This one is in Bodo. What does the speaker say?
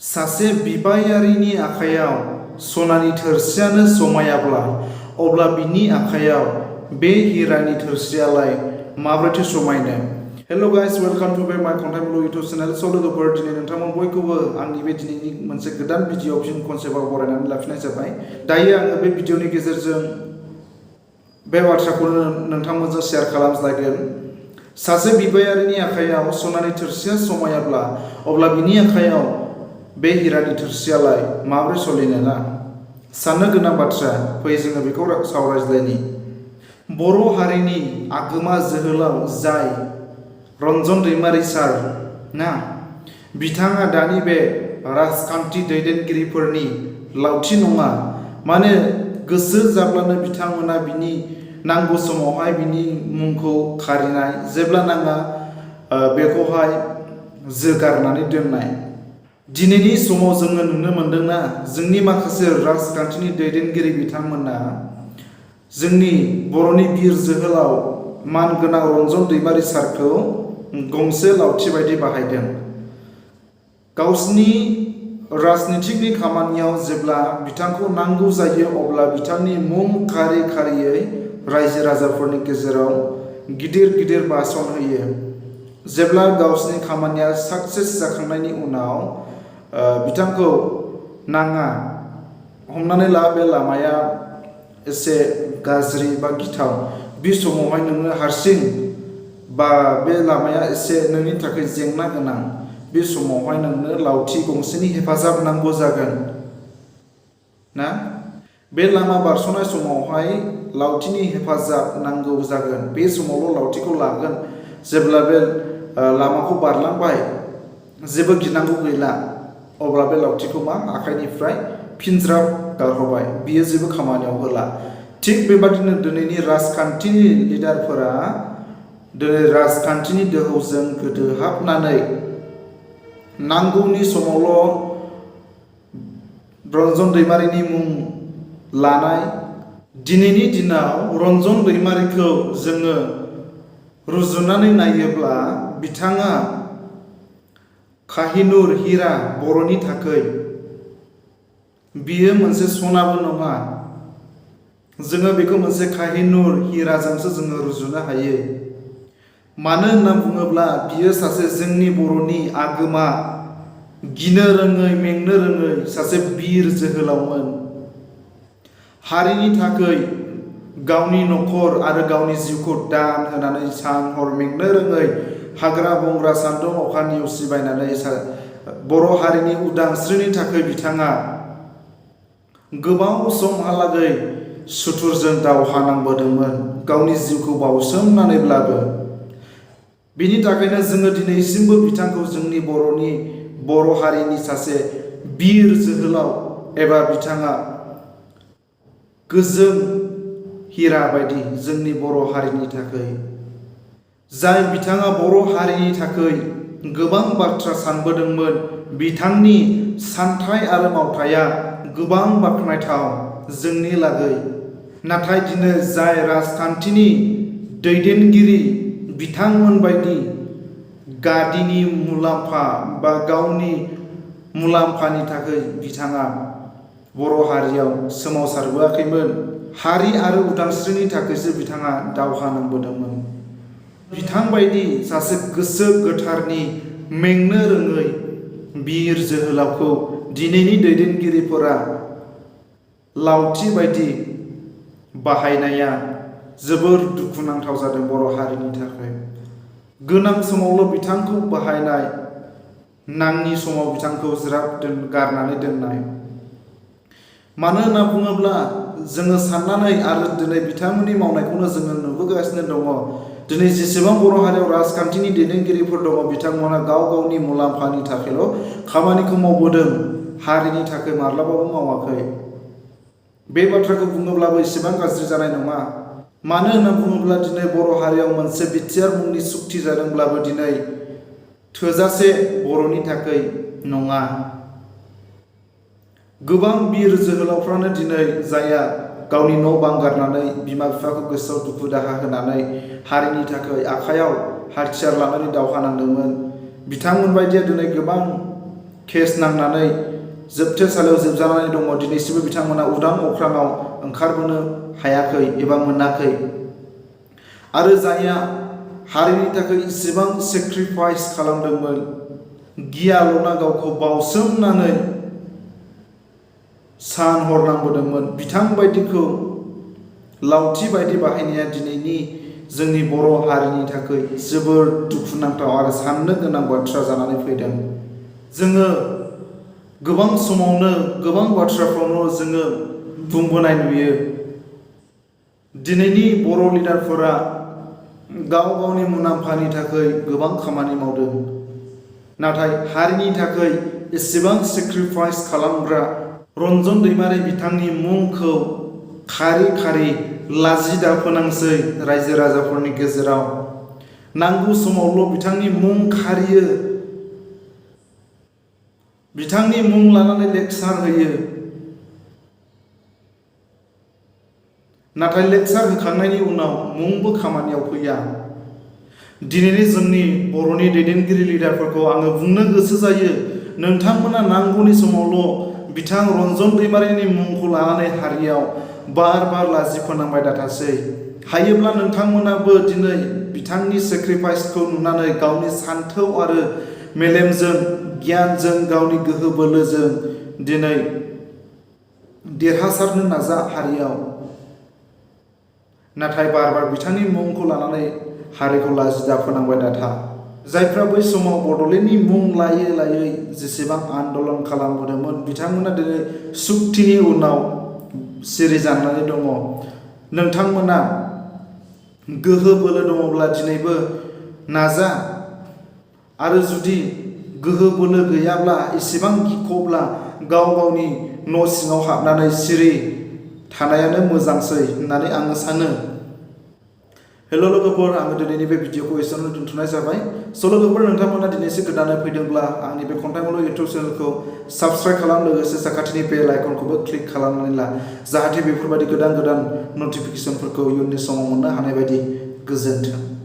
सासे बिबायारिनि आखायाव सनानि थोरसियानो समायाब्ला अब्ला बिनि आखायाव बे हिरानि थोरसियालाय माब्रैथो समायनो। हेलो गाइस, वेलकाम टू माय कन्टेन्ट यूट्यूब चैनल। स' लोगोफोर, दिनै नोंथांमोन बयखौबो आंनि बे दिनैनि मोनसे गोदान भिडिअ फिन कनसेप्टआव बरायनानै लाफिननाय जाबाय। दायो आङो बे भिडिअनि गेजेरजों बे बाथ्राखौनो नोंथांमोनजों शेयार खालामज्लायगोन। सासे बिबायारिनि आखायाव सनानि थोरसिया समायाब्ला अब्ला बिनि आखायाव बे हिरानि थोरसियालाय माब्रै सलिनो ना। साननो गोनां बाथ्रा, फै जोङो बेखौ सावरायज्लायनि। बर' हारिनि आगोमा जोहोलाव जाय रन्जन दैमारि सार ना, बिथाङा दानि बे राजखान्थि दैदेनगिरिफोरनि लावथि नङा। माने गोसो जाब्लानो बिथांमोना बिनि नांगौ समावहाय बिनि मुंखौ खारिनाय, जेब्ला नाङा बेखौहाय जोगारनानै दोननाय। दिनैनि समाव जोङो नुनो मोनदोंना, जोंनि माखासे राजखान्थिनि दैदेनगिरि बिथांमोना जोंनि बर'नि बिर जोहोलाव मानगोनां रन्जन दैमारि सारखौ गंसे लावथि बायदि बाहायदों। गावसिनि राजनितिकनि खामानियाव जेब्ला बिथांखौ नांगौ जायो अब्ला बिथांनि मुं खारि खारियै रायजो राजाफोरनि गेजेराव गिदिर गिदिर भाषण होयो। जेब्ला गावसिनि खामानिया साक्सेस जाखांनायनि उनाव बिथांखौ नाङा, हमनानै ला बे लामाया एसे गाज्रि बा गिथाव, बे समावहाय नोङो हारसिं बा बे लामाया एसे नोंनि थाखाय जेंना गोनां, बे समावहाय नोंनो लावथि गंसेनि हेफाजाब नांगौ जागोन ना। बे लामा बारस'नाय समावहाय लावथिनि हेफाजाब नांगौ जागोन। बे समावल' लावथिखौ लागोन। जेब्ला बे लामाखौ बारलांबाय, जेबो गिनांगौ गैला, अब्ला बे लावथिखौ आखाइनिफ्राय फिनज्राब गारहरबाय, बियो जेबो खामानियाव होला। थिग बेबादिनो दिनैनि राजखान्थिनि लिडारफोरा दिनै राजखान्थिनि दोहौजों गोदोहाबनानै नांगौनि समावल' रन्जन दैमारिनि मुं लानाय। दिनैनि दिनाव रन्जन दैमारिखौ जोङो रुजुनानै नायोब्ला बिथाङा काहिनुर हिरा बर'नि थाखाय, बियो मोनसे सनाबो नङा। जोङो बेखौ मोनसे काहिनुर हिराजोंसो जोङो रुजुनो हायो। मानो होनना बुङोब्ला बियो सासे जोंनि बर'नि आगोमा, गिनो रोङै मेंनो रोङै सासे बिर जोहोलावमोन। हारिनि थाखाय गावनि न'खर आरो गावनि जिउखौ दान होनानै सान हर मेंनो रोङै हाग्रा बंग्रा सान्दुं अखा नेवसिबायनानै बर' हारिनि उदांस्रिनि थाखाय बिथाङा गोबाव समहालागै सुथुरजों दावहा नांबोदोंमोन, गावनि जिउखौ बावसोमनानैब्लाबो। बिनि थाखायनो जोङो दिनैसिमबो बिथांखौ जोंनि बर' हारिनि सासे बिर जोहोलाव एबा बिथाङा गोजों हिरा बायदि जोंनि बर' हारिनि थाखाय, जाय बिथाङा बर' हारिनि थाखाय गोबां बाथ्रा सानबोदोंमोन। बिथांनि सानथाय आरो मावथाया गोबां बाख्नायथाव जोंनि लागै। नाथाय दिनै जाय राजखान्थिनि दैदेनगिरि बिथांमोन बायदि गादिनि मुलाम्फा बा गावनि मुलाम्फानि थाखाय बिथाङा बर' हारियाव सोमावसारबोआखैमोन। हारि आरो उदांस्रिनि थाखायसो बिथाङा दावहा नांबोदोंमोन। बिथांबायदि सासे गोसो गोथारनि मेंनो रोङै बिर जोहोलावखौ दिनैनि दैदेनगिरिफोरा लावथि बायदि बाहायनाया जोबोर दुखुनांथाव जादों बर' हारिनि थाखाय। गोनां समावल' बिथांखौ बाहायनाय, नाङि समाव बिथांखौ ज्राब गारनानै दोननाय। मानो होनना बुङोब्ला जोङो साननानै आरो दिनै बिथांमोननि मावनायखौनो जोङो नुबोगासिनो दङ। दिनै जेसेबां बर' हारियाव राजखान्थिनि दैदेनगिरिफोर दङ, बिथांमोना गाव गावनि मुलाम्फानि थाखायल' खामानिखौ मावबोदों, हारिनि थाखाय माब्लाबाबो मावाखै। बे बाथ्राखौ बुङोब्लाबो एसेबां गाज्रि जानाय नङा। मानो होनना बुङोब्ला दिनै बर' हारियाव मोनसे बिटिआर मुंनि सुक्ति जादोंब्लाबो दिनै थोजासे बर'नि थाखाय नङा। गोबां बिर जोहोलावफ्रानो दिनै जायहा गावनि न' बां गारनानै बिमा बिफाखौ गोसोआव दुखु दाहा होनानै हारिनि थाखाय आखायाव हाथियार लानानै दावहा नांदोंमोन, बिथांमोन बायदिया दिनै गोबां केस नांनानै जोबथेसालियाव जोबजानानै दङ। दिनैसिमबो बिथांमोना उदां अख्राङाव ओंखारबोनो हायाखै एबा मोनाखै। आरो जायहा हारिनि थाखाय इसेबां सेक्रिफाइस खालामदोंमोन, गियाल'ना गावखौ बावसोमनानै सान हर नांबोदोंमोन, बिथांबायदिखौ लावथि बायदि बाहायनाया दिनैनि जोंनि बर' हारिनि थाखाय जोबोर दुखुनांथाव आरो साननो गोनां बाथ्रा जानानै फैदों। जोङो गोबां समावनो गोबां बाथ्राफ्रावनो जोङो बुंबोनाय नुयो। दिनैनि बर' लिडारफोरा गाव गावनि मुलाम्फानि थाखाय गोबां खामानि मावदों, नाथाय हारिनि थाखाय एसेबां सेक्रिफाइस खालामग्रा रन्जन दैमारि बिथांनि मुंखौ खारि खारि लाजिदा फोनांसै रायजो राजाफोरनि गेजेराव। नांगौ समावल' बिथांनि मुं खारियो, बिथांनि मुं लानानै लेक्सार होयो। नाथाय लेक्सार होखांनायनि उनाव मुंबो खामानियाव फैया। दिनैनि जोंनि बर'नि दैदेनगिरि लिडारफोरखौ आङो बुंनो गोसो जायो, नोंथांमोना नांगौनि समावल' बिथां रन्जन दैमारिनि मुंखौ लानानै हारियाव बार बार लाजि फोनांबाय दाथासै। हायोब्ला नोंथांमोनाबो दिनै बिथांनि सेक्रिफाइसखौ नुनानै गावनि सान्थौ आरो मेलेमजों, गियानजों, गावनि गोहो बोलोजों दिनै देरहासारनो नाजा हारियाव। नाथाय बार बार बिथांनि मुंखौ लानानै हारिखौ लाजिदा फोनांबाय दाथा। जायफ्रा बै समाव बड'लेण्डनि मुं लायै लायै जेसेबां आन्दलन खालामबोदोंमोन, बिथांमोना दिनै सुक्तिनि उनाव सिरि जानानै दङ। नोंथांमोना गोहो बोलो दङब्ला दिनैबो नाजा, आरो जुदि गोहो बोलो गैयाब्ला, एसेबां गिखब्ला गाव गावनि न' सिङाव हाबनानै सिरि थानायानो मोजांसै होननानै आङो सानो। हेल' लोगोफोर, आङो दिनैनि बे भिडिअखौ एसेयावनो दोनथ'नाय जाबाय। स' लोगोफोर, नोंथांमोना दिनैसो गोदानै फैदोंब्ला आंनि बे खन्थाइमुलुग इउटुब चेनेलखौ साबस्क्राइब खालाम, लोगोसे साखाथिनि बेल आइकनखौबो क्लिक खालामनानै ला, जाहाथे बेफोरबायदि गोदान गोदान नटिफिकेसनफोरखौ इयुननि समाव मोननो हानाय बायदि। गोजोन्थों।